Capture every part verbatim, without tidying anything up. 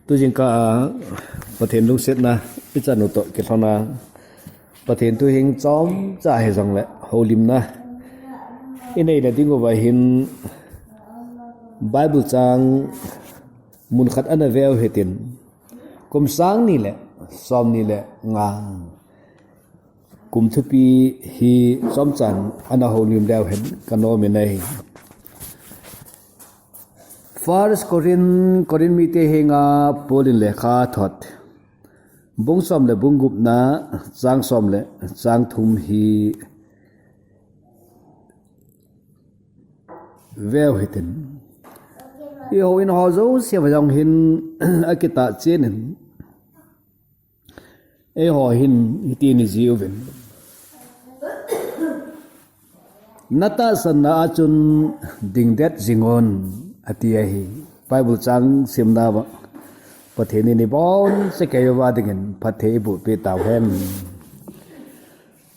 Tujingkah a Pathen lungsetna ichan u toh kilhon a, Pathen thu hing chomcha hijongle houlimna inei na diuva hin Bible chang mun khat ana veu hitin, kum sang ni le som ni le nga kum thupi hi chomchan ana houlim leu hen kanom in ahi. First Corinth, Corinth mite henga Paul in lekha thot, bung som le bung gupna, chang som le chang thum hi veu hitin. Eiho in ho jouse va jong hin akitah chen in, eiho hin hitin iji uvin, natahsanna a chun dingdet jing un, ati ahi. Bible chang simna uva Pathen in ibonchauva dingin phatthei eiboh peh tauhen.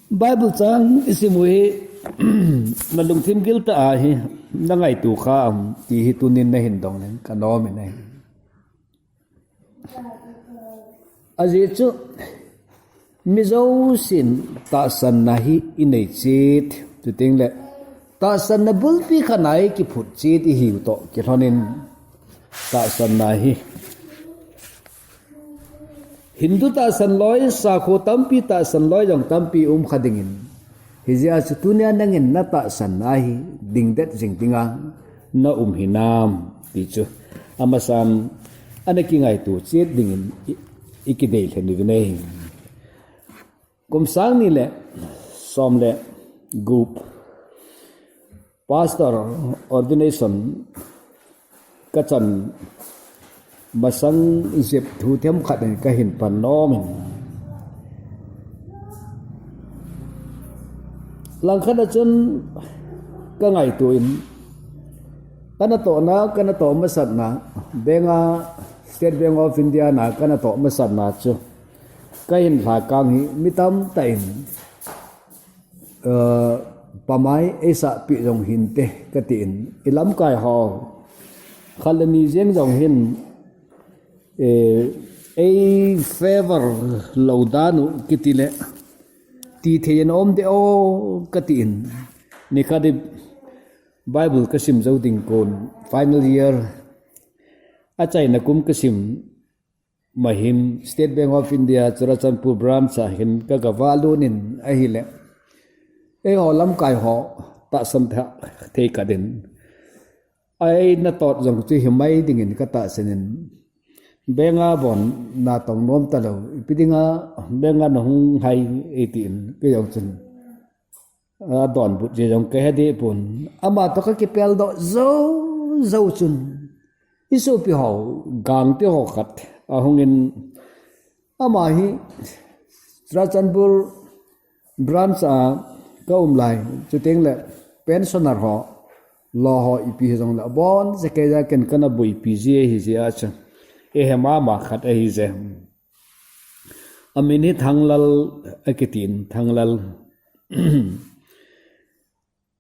Bible chang isim u hi nalungthim giltah a hi nangaito kha am ti hi tunin nahin dong leng kanom in ahi. Ajeh chu mi jousen tahsanna hi inei chet, chuteng le tahsanna bulpi khat a ikiphut chet ihiu toh kilhon in tahsanna hi Hindu tahsan loi, sakho tampi tahsan loi jong tampi um kha dingin, hijeh a chu tunia nangin natahsanna hi dingdet jing dinga naum hinam ti chu amasan ana kingaito chet dingin i, ikidei lhen uvin ahi. Kum sang ni le som le gup pastor ordination kachan masang jep thu themkhat in kahin pan nom in, langkhat a chun kangaito in, kanatohna, kanatoh masatna, bank a, State Bank of India na kanatoh masatna chu kahin lhakang hi mi tamtah in pamai eisahpeh jong hinte katin, ilamkai ho khat le ni jeng jong hin ei favour lou dan u kitile tithei in aum de o katin, nikhat hi Bible kasim jou ding kon, final year achaina kum kasim ma hin State Bank of India Churachandpur branch a hin kagavah lut in ahile, eiho lamkai ho tahsan thei khat in, eina tot jong chu himai dingin katahsan in, bank a bon natong nom talou, ipi dinga bank a nahung hai eitin, kei jong chun adonbut jeh jong kahe deh pon, ama toh kakipeldoh jou jou chun isopi ho, Gangte ho khat ahung in, ama hi Churachandpur branch a kaum lai, chuteng le pensioner ho, lo ho ipi hijongle aboncha keiya ken kana boipi ji ahi jeh a chu eihe mama khat ahije. Amin hi Thanglal akitin, Thanglal.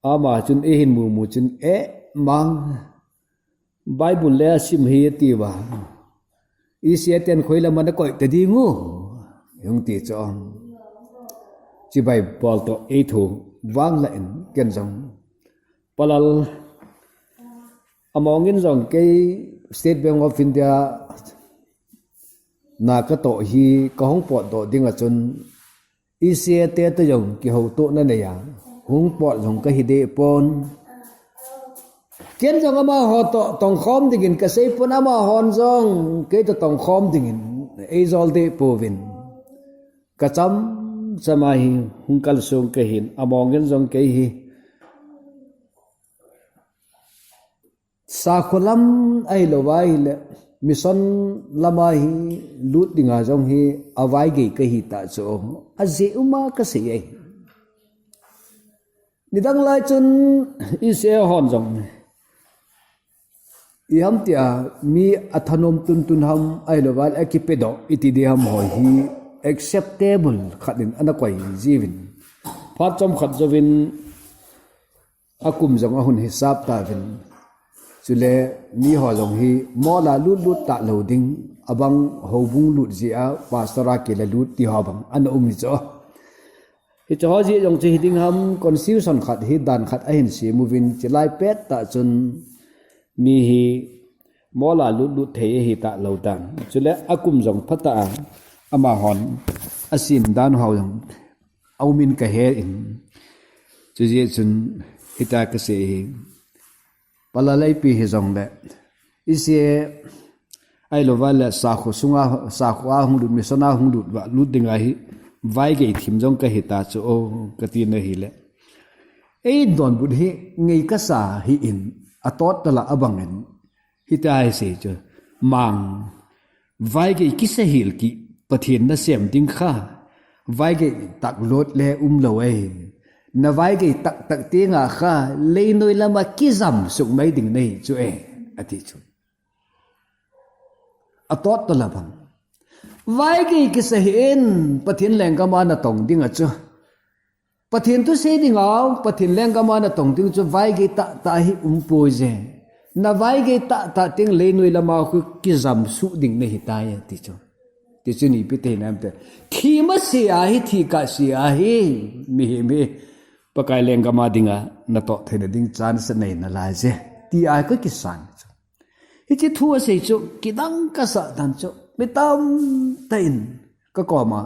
Ama chun eihin mumu chun, eh, mang, Bible le asim hi atiuva, ECA ten khoilam a nakoi ta ding u, hung ti chu, chibai bol toh eitho vanglah in ken jong, Palal, among in jong kei State Bank of India na katoh hi kahung potdoh dinga chun, ECA te toh jong kihoutohna neiya hung pot jong kahi deh pon. Ken jong amaho toh tongkhom dingin kasei pon, amahon jong kei toh tongkhom dingin eijol deh pouvin, kachamcham a hi hung kalsong kahin, among in jong kei hi sakho lam ahilouva ahile mission lama hi lut dinga jong hi avaigei kahitah chu, ajeh uma kasei ahi. Nidang lai chun ECA hon jong iham tia mi athanom tuntun ham ahilouva akipedoh iti ding ham ho hi acceptable khat in ana koi jiuvin, phat chomkhat jouvin akum jong ahung hisap tauvin, chule miho jong hi mola lutlut talou ding, abang houbung lut jeh a pastor a kile lut ti ho bang ana um hi chu. Hiche ho jeh jong chu hiding ham constitution khat hi dan khat ahin sem uvin chulai pet tah chun mi hi mol a lut lut thei ahi talou tan. Chule akum jong phatah a amahon asem dan ho jong aumin kahe in. Chujeh chun hitia kasei hi. Palalaipi hijongle, ise ahilouva le sakho sunga, sakho a hung lut, mission a hung lut, va lut dinga hi, vaigei thim jong kahi ta chu o, kati na hile. Eidonbut hi ngei kasa hi in, atot tala abang in, hitia hi sei chu, mang, vaigei kisahil ki, Pathen nasem ding kha, vaigei tak lot le umlou e. Na vaigei tak tak tenga kha, leinoi lama kijam suk mai ding nahi chu e, ati chu. Atot tala bang. Vaigei kisahil in, Pathen lenggam a natong ding a chu. Pathen thusei dinga, Pathen lenggam a natong ding chu vaigei tahtah hi umpoi je. Na vaigei tahtah teng leinoi lama khu kijam suh ding nahi tai ti chu. Ti chu ipi ti hinam tile. Thi masa ahi, thi kasa ahi. Mihem hi Pakai lenggam a dinga natoh theina ding chance nei nalai je. Ti a kakisan chu. Hiche thu asei chu kidang kasa dan chu. Mi tamtah in kakoma.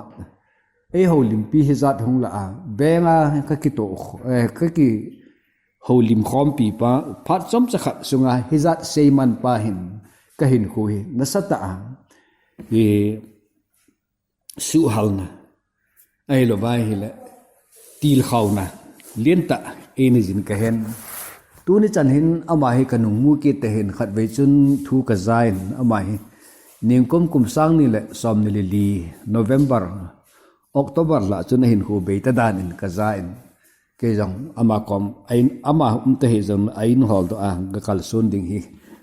Ei houlimpi hijat hung la a. Bank a kakitoh, eh, kakihoulim khompi pa. Phat chomcha khat sunga hijat seiman pa hin kahinkho hi nasatah a. Hi suhhalna. Ahilouva hile, tilkhouna. Lentah, eina jin kahen. Tuni chan hin ama hi kanung mu kit tahin khatvei chun thu kajan ama hi. Ningkum kum sang ni le som ni le li, November, October lah chun ahinkho beita dan in kajan. Kei jong ama kom, ain, ama umta hi jong ain holdoh a, kakalson ding hi.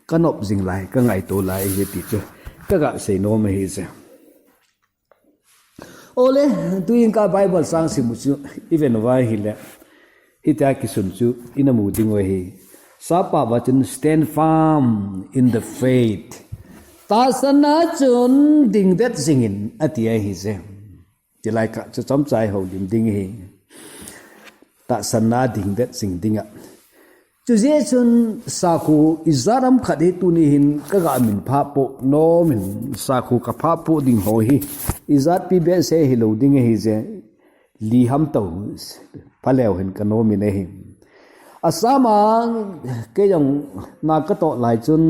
Kanop jing lai, kangaito lai hi ti chu. Kaga seinom ahi je. Ole, tuin ka Bible chang simu chu, iven uva hile. Hitia kisun chu, ina mu ding u ahi. Sap pao a chun stand firm in the faith. Tahsanna chun dingdet jingin ati ahi je. Tilai kah chu chomcha i houlim ding ahi. Tahsanna dingdet jing dinga. Chujeh chun sakho ijat ham khat hi tuni hin kaga minphah poh nom in sakho kaphah poh ding ho hi. Ijat pi behseh hilou ding ahi je. Li ham tou phaleu hin kanom in ahi. Asama kei jong na katoh lai chun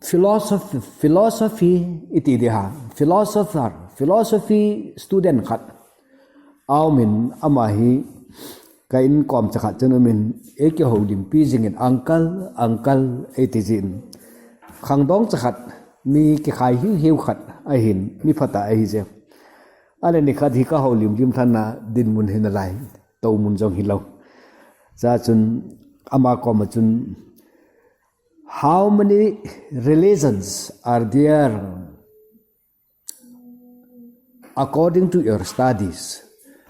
philosophy, philosophy iti ding ham, philosopher, philosophy student khat. Aumin ama hi ka inkom chakhat chun umin, eikihoulimpi jingin uncle, uncle eiti jin. Khangdong chakhat mi kikhai hiuhiu khat ahin, mi phatah ahi je. Ani nikhat hi kahoulimlim lhon a dinmun hi nalai, toumun jong hilou. Chua chun ama koma chun How many religions are there according to your studies?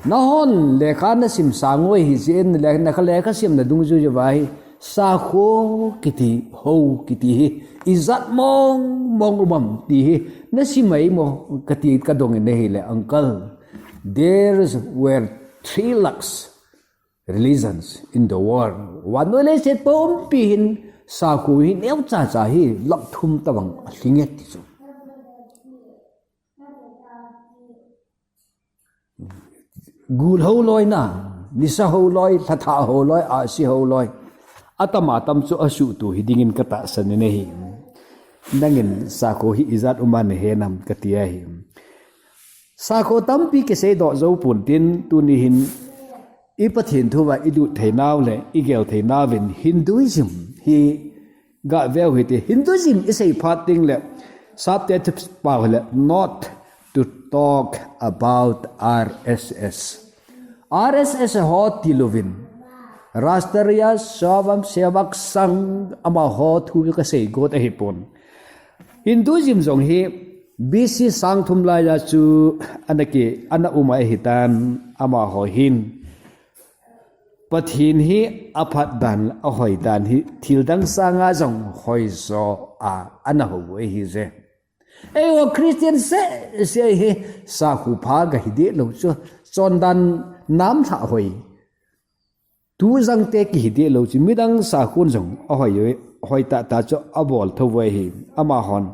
Nahon lekha nasim sang u hijeh in, le-, na kha lekha simna dungjui uva hi, sakho kiti, hou kiti hi, ijat mong mong um am ti hi, nasim ahi mo kati kadong in ahile, uncle, there were three lakhs religions in the world. Vannoi leiset pumpi hin sakho hi neocha cha hi lakh thum tabang alhing e ti chu. Gul houloi na, nisa houloi, lhatha houloi, ahsi houloi. Atam atam chu asuhtoh hi dingin katahsan in ahi. Nangin sakho hi ijat um a nahe nam kati ahi. Sakho tampi kiseidoh jou pontin tuni hin i Pathen thu uva ilut theinau le igel theinau vin Hinduism hi gaveu hite. Hinduism isei phat teng le sapte thu pao le not to talk about R S S. R S S ho tilouvin Rashtriya Swayamsevak Sangh amaho thu kasei got ahipon. Hinduism jong hi B C sang thum laiya chu ana ki, ana um ahitan amaho hin. Pathen hi aphat dan, ahoi dan hi thil dang sanga jong hoijo a ana hou u ahi je. Eiho Christian seh seh hi sakhu pha ga hi deh lou chu, chondan nam lha hoi tu jang te kihi deh lou chu, midang sakhun jong ahoi, hoi tah tah chu abol thou u ahi. Amahon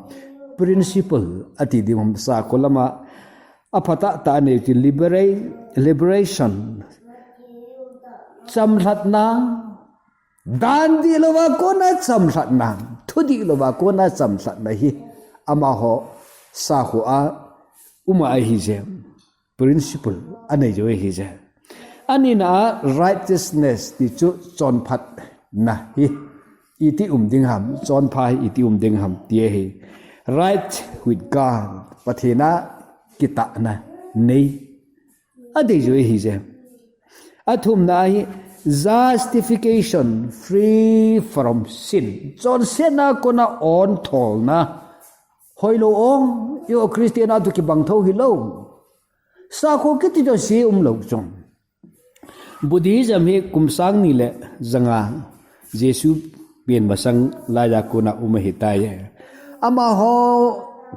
principle ati ding ham, sakhu lama apha tah tah anei chu libera-, liberation, chamlhatna, dan dih louva kona chamlhatna, thu dih louva kona chamlhatna hi amaho sakhu a um a ahi je. Principle anei jo ahi je. Anina a righteousness ti chu chonphatna hi iti um ding ham, chonpha hi iti um ding ham ti ahi. Right with God, Pathen a kitahna nei. Adei jo ahi je. Athumna hi justification, free from sin. Chonsetna kona ontholna. Hoilou ong, eiho Christian a tu kibang thou hilou. Sakhu kiti chu se umlou chu. Buddhism hi kum sang ni le janga Jesu pen masang laiya kona um ahitai. Amaho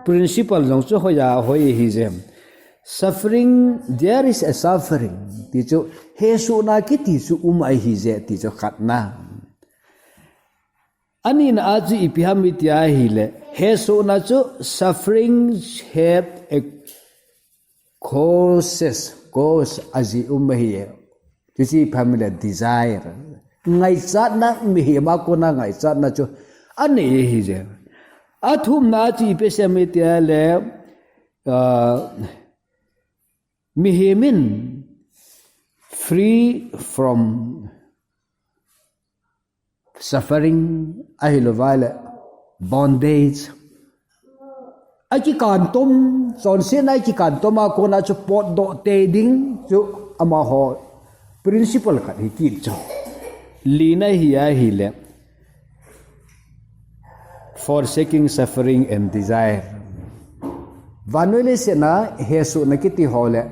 principle jong chu hoiya hoi ahi je. Suffering, there is a suffering. Ti chu, hesohna kiti chu um ahi je, ti chu khatna. Anina a chu ipi ham iti ahile, hesohna chu suffering have a causes, cause ajeh um ahi e. Chuche ipi ham ile desire. Ngaichatna, mihem a kona ngaichatna chu anei ahi je. Athumna chu ipi asei ham iti ahile, ah, mihem in free from suffering ahilouvale bondage. Akikantom, chonsetna akikantom a kona chu potdoh tei ding chu amaho principle khat hi kit chu. Lina hi ahile, forsaking suffering and desire. Vannoi leiset a hesohna kiti ho le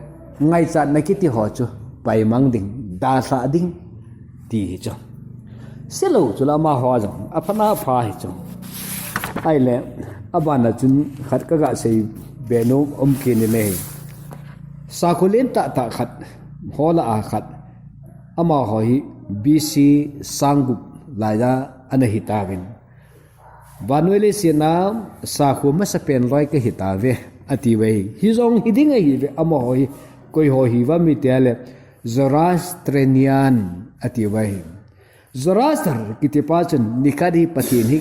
ngaichatna kiti ho chu paimang ding, dalhah ding ti hi chu. Selou chule amaho jong aphatna apha hi chu. Ahile, abana chun khat kaga sei be nom um kit in ahi. Sakhu lentah tah khat, ho lah a khat, amaho hi B C sang gup laiya ana hitauvin. Vannoi leiset a sakhu masapen loi kahitauve, atiuve. Hijong hiding ahiuve, amaho hi koiho hiuvem iti ahile, Zoroastrian atiuve. Zoroaster kitipa chun nikhat hi Pathen hi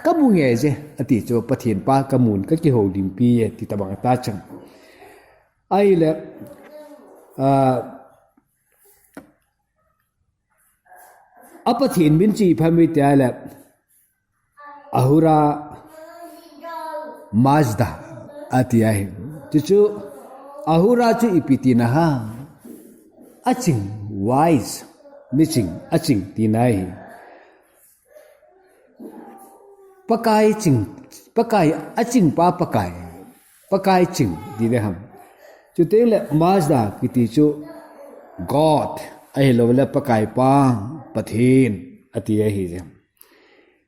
kamu nge je, ati chu, Pathen pa kamun kakihoulimpi e ti tobang ata chun. Ahile, ah, apathen min chu ipi ham iti ahile, Ahura Mazda ati ahi. Chuchu Ahura chu ipi tina ham? Aching, wise, miching, aching tina ahi. Pakai ching, Pakai, achingpa Pakai, Pakai ching ti ding ham. Chuteng le Mazda kiti chu God, ahilouleh Pakaipa, Pathen ati ahi jeng.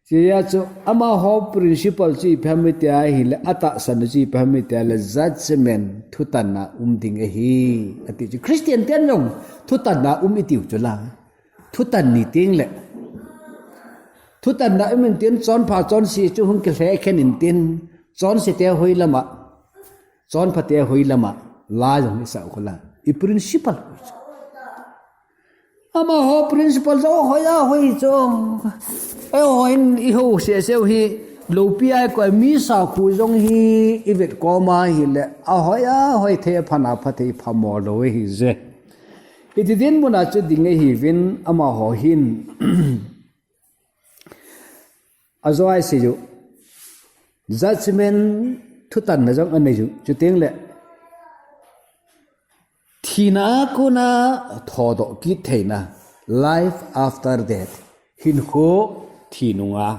Chuti a chu amaho principle chu ipi ham iti ahile, atahsan chu ipi ham iti ahile, judgment, thutanna um ding ahi ati chu. Christian ten jong thutanna um itiu chu la. Thutan ni teng le, thutanna um intin, chonpha chonse chu hung kilhekhen intin, chonse te hoilama, chonpha te hoilama la jong isah u khu la. I principle. Amaho principle jong hoiya hoi chu. Eiho in ihou sese u hi lopi a ikoi, mi sakhu jong hi ivet koma ahile, ahoiya hoi thei, aphana pha thei, phamo lou ahi je. Hiti dinmun a chu ding ahiuvin amaho hin. Ajo a isei u. Judgment thutanna jong anei u. Chuteng le thina a kona thodoh kit theina. Life after death. Hinkho thi nunga.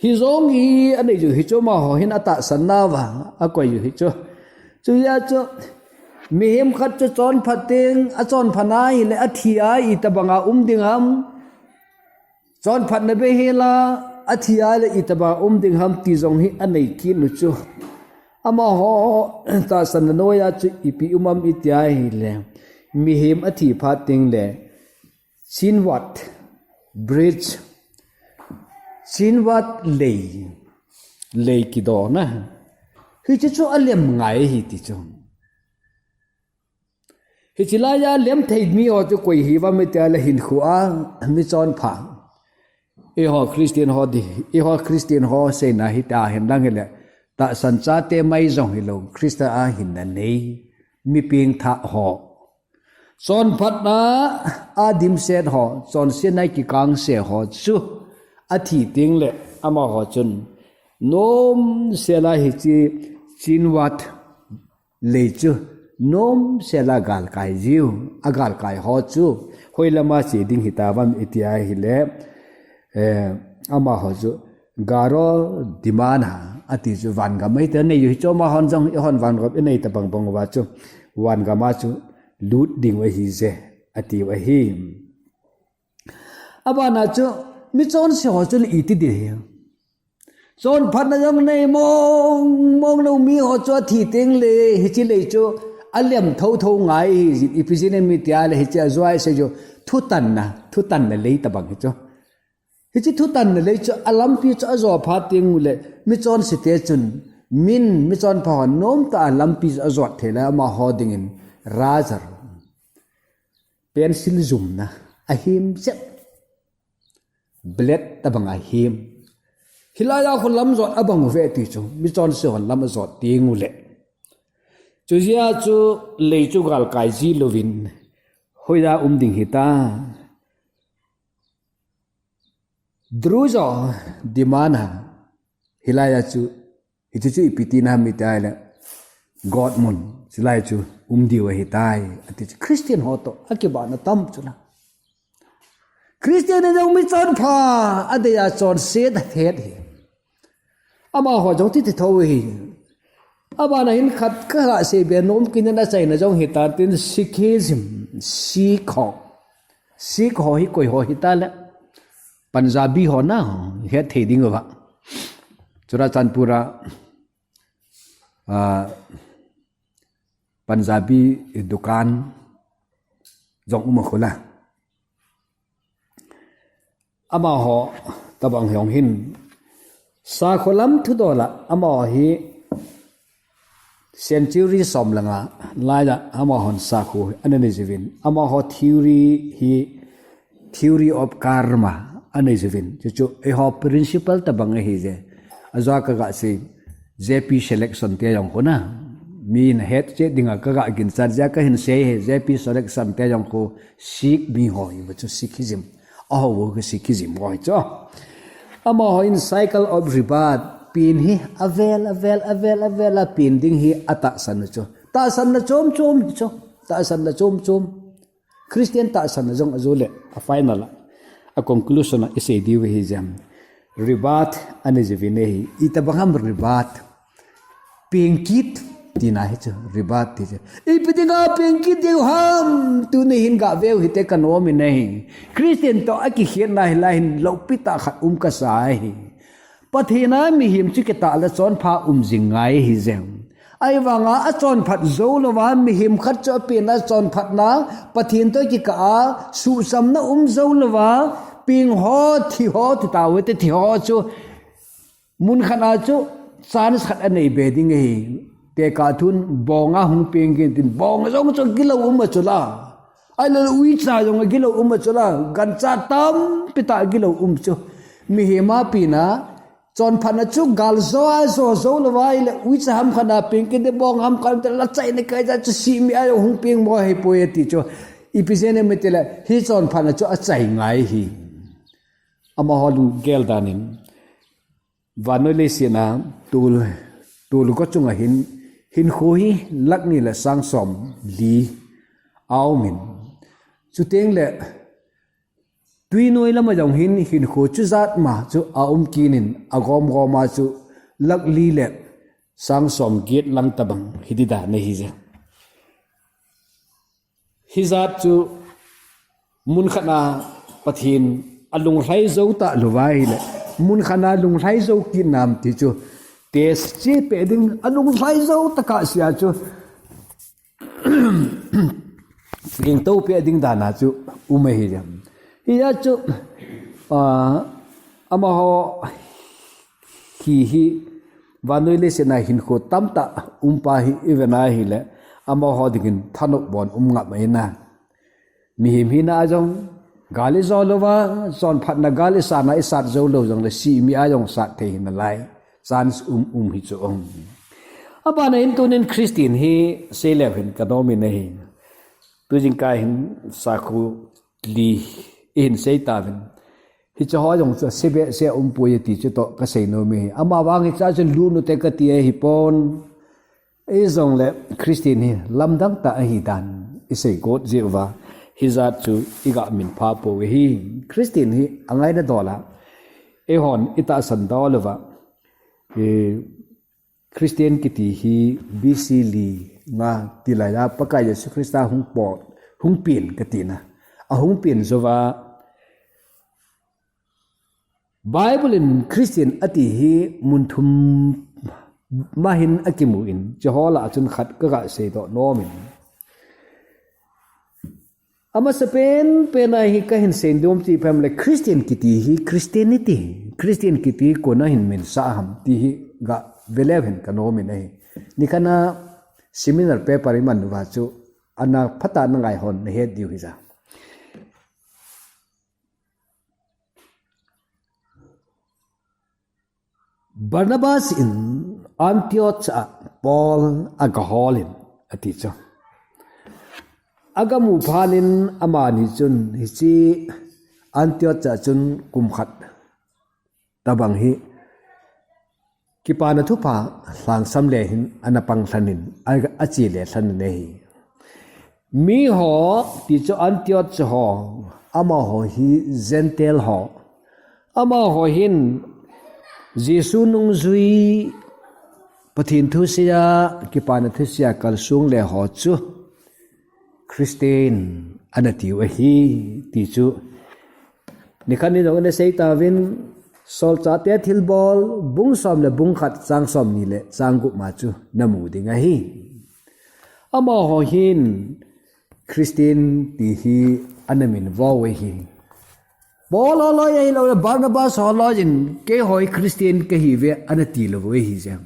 Hijong hi anei u hi chu amaho hin atahsan nauva akoi u hi chu. Chuti a chu Mihem khat chu chonphat teng, achonphat na hile athi a itobang a um ding ham. Chonphatna be hela, athi a le itobang a um ding ham ti jong hi anei kit nu chu. Amaho tahsanna noiya chu ipi um am iti a hile, mihem athi phat teng le, Chinwat bridge, Chinwat lei, lei kidona. Hiche chu alem ngai ahi ti chu. Hiche laiya lem thei mi ho chu koi hi uvam iti a le hinkho a michonpha. Eiho Christian ho di, eiho Christian ho seina hita hen lang hile, tahsan chate mai jong hilou, Christa a hinna nei, mi pengthah ho. Chonphatna a dimset ho, chonsetna kikangse ho chu athi teng le amaho chun nomsela hiche Chinwat lei chu nomsela galkai jiu, agalkai ho chu hoilama che ding hita uvam iti a hile, eh, amaho chu Garo Dimana ati chu vangam a hita nei u hi chu, amahon jong eihon vangam inei tobang bang uva chu vangam a chu lut ding u ahi je ati u ahi. Abana chu michonse ho chu le iti ding ham. Chonphatna jong nei mong mong lou mi ho chu athi teng le hiche lei chu alem thotho ngai ahi jin, ipi jeh inem iti a le hiche a jua isei chu thutanna, thutanna lei tobang hi chu. Hiche thutanna lei chu alampi chu ajo phat teng u le michonse te chun min michonpha ho nomtah a lampi chu ajot thei le amaho dingin razor, pencil jumna ahem jep. Blade tobang ahem. Hilaiya khu lam jot abang uve ti chu, michonse hon lam ajot teng u le. Chujeh a chu lei chu galkai ji louvin hoiya um ding hita. Druzo Dimana, hilaiya chu, hichu chu ipi tina ham iti a le, God mun, chulai chu um diu ahitai ati chu, Christian ho toh akibahna tam chu la. Christian in jong michonpha adei a chonset ahet hi. Amaho jong titi tho u ahi. Abana hin khat kaga sei be nom kit in achaina jong hitan tin, Sikhism, Sikh ho. Sikh ho hi koi ho hita le, Punjabi ho na, hetthei ding uva. Churachandpur a, ah, Punjabi dukan jong um a khu la. Amaho tobang jong hin, sakho lam thudol a amaho hi century som langa laiya amahon sakho ana nei jiuvin, amaho theory hi theory of karma anei jiuvin. Chuchu eiho principle tobang ahi je. Ajeh a kaga sei, J P selection te jong khu na, mi nahet chet dinga kaga ginchat jeh a kahin sei hi, J P selection te jong khu Sikh mi ho hiuva chu Sikhism. Aho u ka Sikhism ho hi chu. Amaho in cycle of rebirth, pen hi avel, avel, avel, avel a pen ding hi atahsan u chu. Tahsanna chom chom hi chu. Tahsanna chom chom. Christian tahsanna jong ajole, a final a, a conclusion a isei diu hi jeh ham. Rebirth anei jiuvin ahi, itobang ham rebirth. Peng kit tina hi chu, rebirth ti chu. Ipi dinga peng kit diu ham, tuni hin gaveu hite kanom in ahi. Christian toh akikhetna hilai hin lopi tah khat um kasa ahi. Pathen a mihem chu kitah le chonpha um jing ngai ahi jeng. Ahivanga achonphat jou louva, mihem khat chu apen a chonphatna, Pathen toh kikah a, suhchamna um jou louva, peng ho, thi ho, ti tauve te thi ho chu, mun khat a chu, chance khat anei be ding ahi. Tekah thun, bong a hung peng kit in tin, bong jong chu gilou um a chu la. Ahilou le uicha jong agilou um a chu la, gancha tampi tah agilou um chu. Mihem a pen a, chonphatna chu gal jo a jo jou louva ahile, uicha ham khat a peng kit in, bong ham khat a la chaina kai ja chu simi a jong hung peng mo ahi poi ati chu. Ipi jeh inem itile, hi chonphatna chu achai ngai ahi. Amaho lunggel dan in. Vannoi leiset a tol, tolgo chunga hin, hinkho hi lakh ni le sang som li a um in. Chuteng le tui noi lama jong hin hinkho chujat ma chu a um kit in, agom gom a chu lakh li le sang som get lang tobang hi ding dan ahi je. Hijat chu mun khat na Pathen alunglhai jou ta lou va ahile, mun khat na lunglhai jou kit nam ti chu test chepeh ding, alunglhai jou tah a sia chu lingto peh ding dan a chu um ahi jam. Hijat chu, ah, amaho hi hi vannoi leiset a hinkho tamtah um pa hi i ve na ahile, amaho dingin thanop bon um ngap mai na. Mihem hina a jong, gal i jo lou va, chonphatna gal i sa na i sat jou lou jongle, simi a jong sat thei hi nalai. Chance um um hi chu um. Abana in tunin Christian hi seileu hen ka nom in ahi. Tu jingkah hin sakhu li i hin sei tauvin. Hiche ho jong chu sei behseh a um poi ti chu toh ka sei nom e. Ama vang hiche a chun lut u te ka ti ahi pon. Hijongle Christian hi lamdang tah ahi dan i sei got jeh uva, hijat chu i ga minpha pou ahi. Christian hi angaina dol a, eihon i tahsan dol uva, eh, Christian kiti hi B C li nga tilai a Pakai Jesu Christa hung pot, hung pen ka tina. Ahung pen jouva, Bible in Christian ati hi mun thum ma hin akimu in, hiche ho lah a chun khat ka ga seidoh nom in. Amasapen pen a hi ka hin seinom chu ipi ham le Christian kiti hi Christianity, Christian kiti kona hin min sah ham ti hi ga ve leu hen ka nom in ahi. Nikhat na seminar paper i man uva chu ana phatah a na ngai hon na het diu hi ja. Barnabas in Antioch a Paul aga hol in ati chu. Aga mu phat in amani chun hiche Antioch a chun kum khat tabang hi Kipana Thupha lhangsam le hin ana pang lhon in, a, ache le lhon in ahi. Miho ti chu Antioch ho, amaho hi Gentile ho. Amaho hin Jesu nungjui, Pathen thusei a, Kipana thusei a kalsong le ho chu Christian ana tiu ahi, ti chu nikhat ni jong ana sei tauvin, Solchahte Thilbol, bung som le bung khat, chang som ni le chang gup ma chu na mu ding ahi. Amaho hin Christian ti hi ana min vo u ahi. Paul ho loi ahilou le Barnabas ho loi in keiho hi Christian kahi uve ana ti lou u ahi jeng.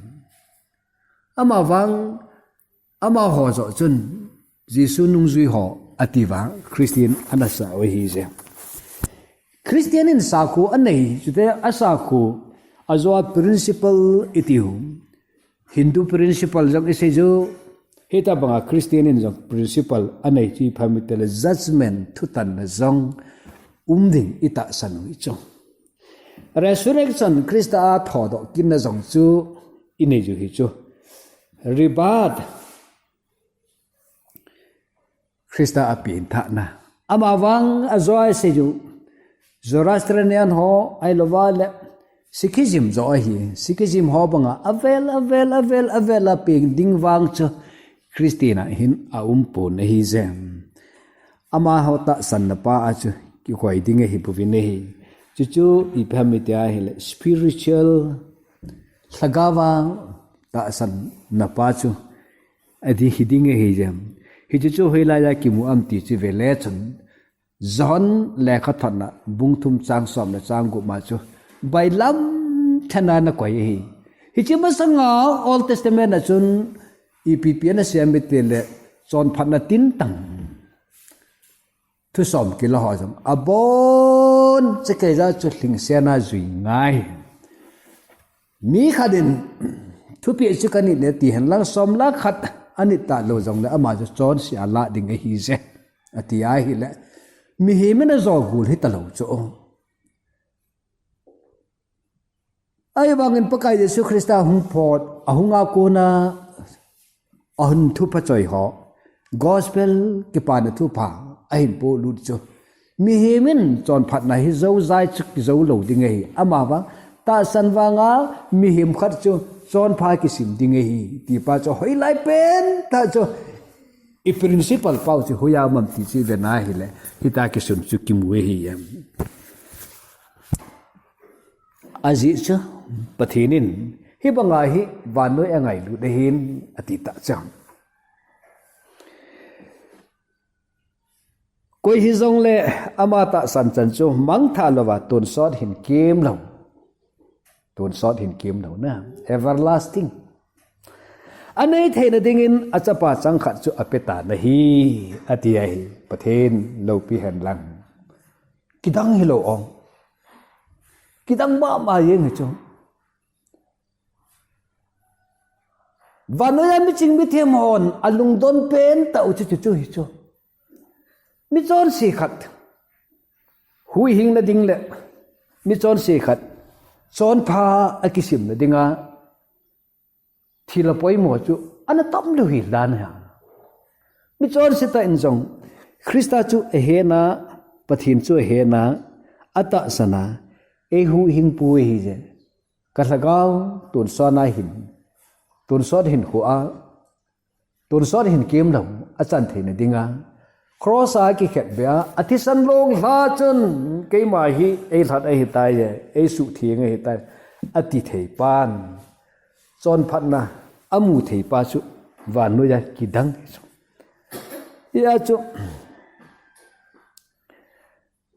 Amavang, amaho joh chun Jesu nungjui ho ati uva Christian ana sah u ahi jeng. Christian in sakhu anei, chuteng a sakhu ajo a principle i ti u, Hindu principle jong i sei u, hitabang a Christian in jong principle anei chu ipi ham itile judgment thutanna jong um ding i tahsan u ahi chu. Resurrection, Christa a thodoh kitna jong chu i nei u ahi chu. Rebirth, Christa a penthahna. Amavang ajo a i sei u, Zoroastrian ho ahilou va le Sikhism jo ahi. Sikhism ho banga avel, avel, avel, avel a peng ding vang chu Christian a hin aum pon ahi jeng. Amaho tahsanna pa a chu kikoi ding ahi bouvin ahi. Chuchu ipi ham iti ahile spiritual, lhagao a tahsanna pa chu adi hi ding ahi jeng. Hichu chu hoilai a kimu am ti chu ve le chun, John lekhathotna bung thum chang som le chang gup ma chu bailam thena ana koi ahi. Hiche masanga Old Testament a chun ipi ipi ana sei em itile chonphatna tintang thusom kila ho jong abon chakei ja chu lhingsetna jui ngai. Mi khat in thupeh chu kanit e ti hen lang som lakh khat anit talou jongle ama chu chonse a lah ding ahi je, ati ahile mihem in ajo gul hita lou chu. Ahivangin Pakai Jesu Christa hung phot, ahung a kona, ahin thupha choi ho, gospel kipana thupha ahin polut chu, mihem in chonphatna hi jou jai chu kijou lou ding ahi. Amavang, tahsan vanga mihem khat chu chonpha kisim ding ahi, ti pa chu hoilai pen tah chu I principle pau chu hoiya um am ti chu i vet na hile, hitia kisun chu kimu ahi em. Ajeh chu, Pathen in, hibanga hi vannoi angailut ahin, ati tah chu. Koi hijongle ama tahsan chan chu mangthah louva tonsot hin kem lou. Tonsot hin kem lou na. Everlasting. Anei theina dingin achapa changkhat chu apetan ahi, ati ahi. Pathen loupi hen lang. Kidang hilou ong. Kidang mama jeng hi chu. Vannoi a miching mithem hon alungdon pen tah u chu chu chu hi chu. Michonse khat huhhingna ding le michonse khat chonpha akisimna dinga thil apoimo chu ana tam lou hi dan ahi. Michonse tah in jong Christa chu ahen a, Pathen chu ahen a, atahsan a, eihuhhing poi ahije. Ka lhagao tonsot a hin, tonsot hinkho a, tonsot hin kem lou achan theina dinga cross a kikhetbe a, athisan longlha chun keima hi eilhat ahitai, eisuhtheng ahitai, ati thei pan, chonphatna amu thei pa chu vannoiya kidang hi chu. Hia chu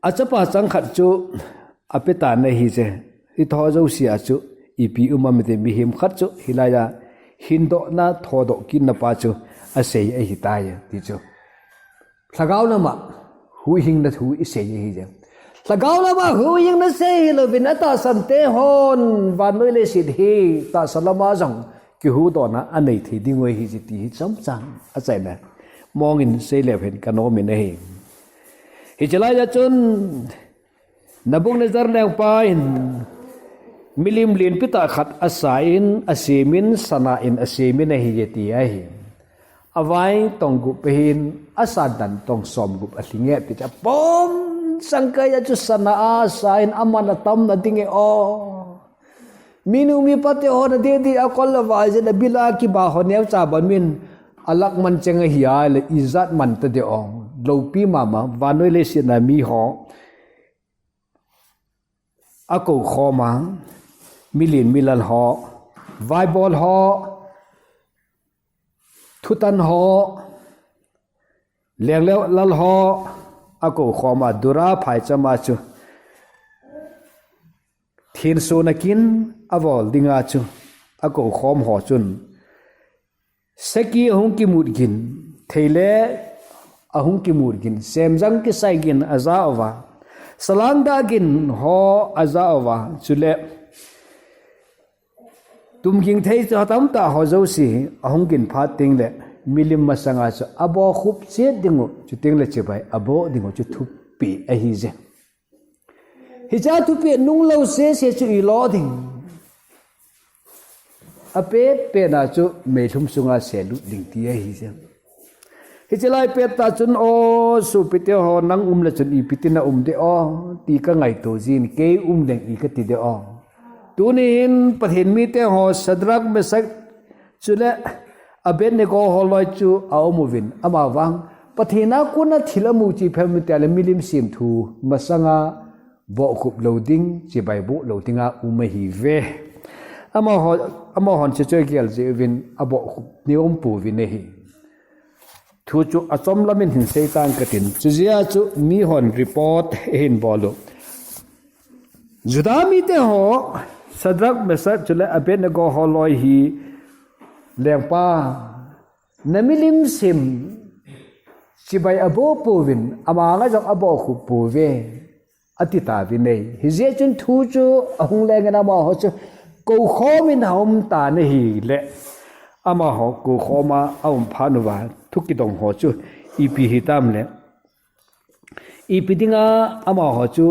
achapa changkhat chu apetan ahije. Hiche ho jouse a chu ipi um am ti, mihem khat chu hilaiya hindohna thodoh kitna pa chu asei ahitai ti chu. Lhagao lama huhhingna thu isei ahije. Lhagao lama huhhingna sei hilouvin atahsan te hon vannoi leiset hi tahsa lama jong kihuhdohna anei thei diu ahi ti hi chomcha achaina mongin seileu hen kanomin ahi. Hiche laiya chun Nebuchadnezzar lengpa in milim lenpi tah khat asan, asemin, sana in asemin ahije ti ahi. Avai tong gup ahin, asan dan tong som gup alhinge ti chu apom sangkaiya chu sana asan aman atamna dinge o. Minu mipa te hon adeh deh a kol le vai jeh in abil a kiba ho neocha bang min alak man cheng ahi a le ijat man tadeh o. Loupi mama vannoi leiset a miho akou khom a, milen milal ho, vaibol ho, thutan ho, lenglel lal ho akou khom a, Dura phaichama chu thenso nakin avol dinga chu akou khom ho chun saki ahung kimut gin, theile ahung kimut gin, semjang kisai gin aja uva, salang dah gin ho aja uva, chule tumging thei chu atamtah ho jouse ahung gin phat tengle milim masanga chu abohkhup chet dingu, chutengle chibai aboh dingu chu thupeh ahije. Hiche thupeh nunglou sese chu ilo ding, apet petna chu meilhum sunga selut ding ti ahije. Hiche lai pettah chun, o sopite ho, nang umle chun ipi tina um deh o ti kangaito jin, kei umleng i kati deh o. Tuni hin Pathen mite ho Shadrach, Meshach chule Abednego holoi chu aum uvin, amavang Pathen a kona thil amu chu ipi ham itile milim semthu masanga bohkhup lou ding, chibai boh lou dinga um ahiuve. Amaho, amahon chuche chu agel jeh uvin abohkhup nom pouvin ahi. Thu chu achom lamin hin seitan katin, chujeh a chu mihon report ahin bol u. Juda mite ho, Shadrach, Meshach chule Abednego holoi hi lengpa, namilim sem chibai aboh pouvin, amanga jong abohkhup pouve, ati tauvin ahi. Hijeh chun thu chu ahung lengin amaho chu koukhomin aumtan ahile, amaho koukhoma aum phat uva thu kidong ho chu ipi hitam le, ipi dinga amaho chu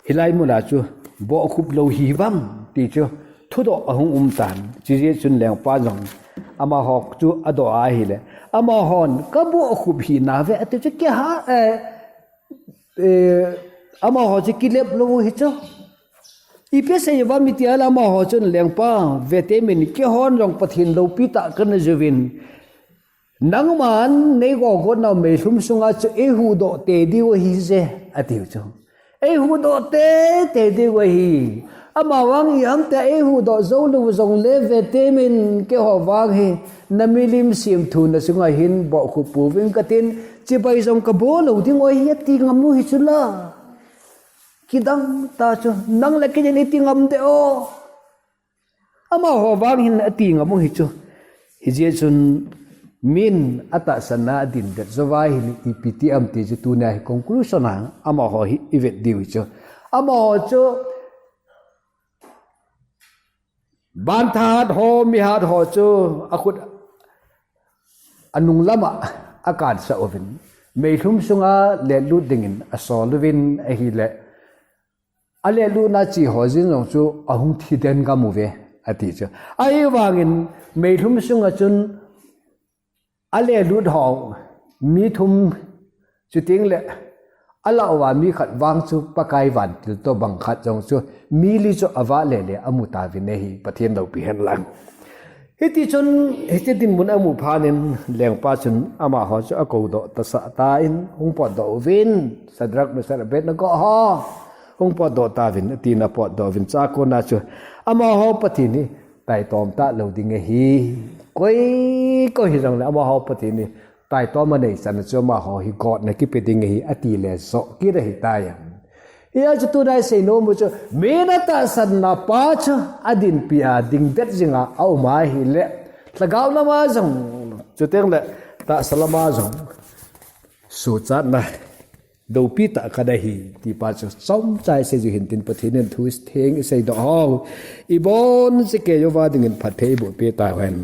hilai muna chu bohkhup lou hiuvem ti chu thudoh ahung umtan. Chujeh chun lengpa jong amaho chu adoh ahile, amahon kabohkhup hinauve ati chu kiha, eh, eh, amaho chu kilep lou hi chu. Ipi asei uvem itile amaho chun, lengpa, vetemin, keihon jong Pathen loupitah kana jiuvin, Nangman neigogot nau meilhum sunga chu eihuhdoh tei diu ahije, atiu chu. Eihuhdoh tei tei diu ahi. Amavang ihamtia eihuhdoh jou lou jongle vetemin keiho vang hi namilim semthuna sunga hin bohkhup pouving katin, chibai jong kabol lou ding ahi ati ngam u hichu la. Kidang tah chu, nang le kei in iti ngam deh o. Amaho vang hin ati ngam u hichu. Hijeh chun min atahsanna adin det jouva hin ipi ti ham ti chu tunia hi conclusion a amaho hi ivet diu hichu. Amaho chu banthat ho, mihat ho chu akhut anung lama akansah uvin, meilhum sunga letlut dingin asol uvin ahile, aletlutna chi ho jin jong chu ahung thiden gam uve, ati chu. Ahivangin meilhum sunga chun aletlut ho mi thum, chuteng le alah uva mi khat vang chu Pakai vantil toh bang khat jong chu mi li chu avah lele amu tauvin ahi, Pathen loupi hen lang. Hiti chun, hiti dinmun amu phat in lengpa chun amaho chu akoudoh tasah tan hung potdoh uvin, Shadrach, Meshach, Abednego ho, hung potdoh tauvin, atin apotdoh uvin, chua kona chu amaho Pathen hi taitom talou ding ahi. Koi, koi hijongle amaho Pathen hi taitom anei chan chu amaho hi gotna kipe ding ahi, atile joh kit ahitai. Hijeh chun tuna isei nom u chu, min atahsanna pa chu adinpi a dingdet jinga aum ahile, lhagao lama jong, chuteng le tahsa lama jong suhchatna loupi tah khat ahi, tipa chu chomcha isei jiu hintin, Pathen in thu theng iseidoh ho ibonchauva dingin phatthei boh peh tauhen.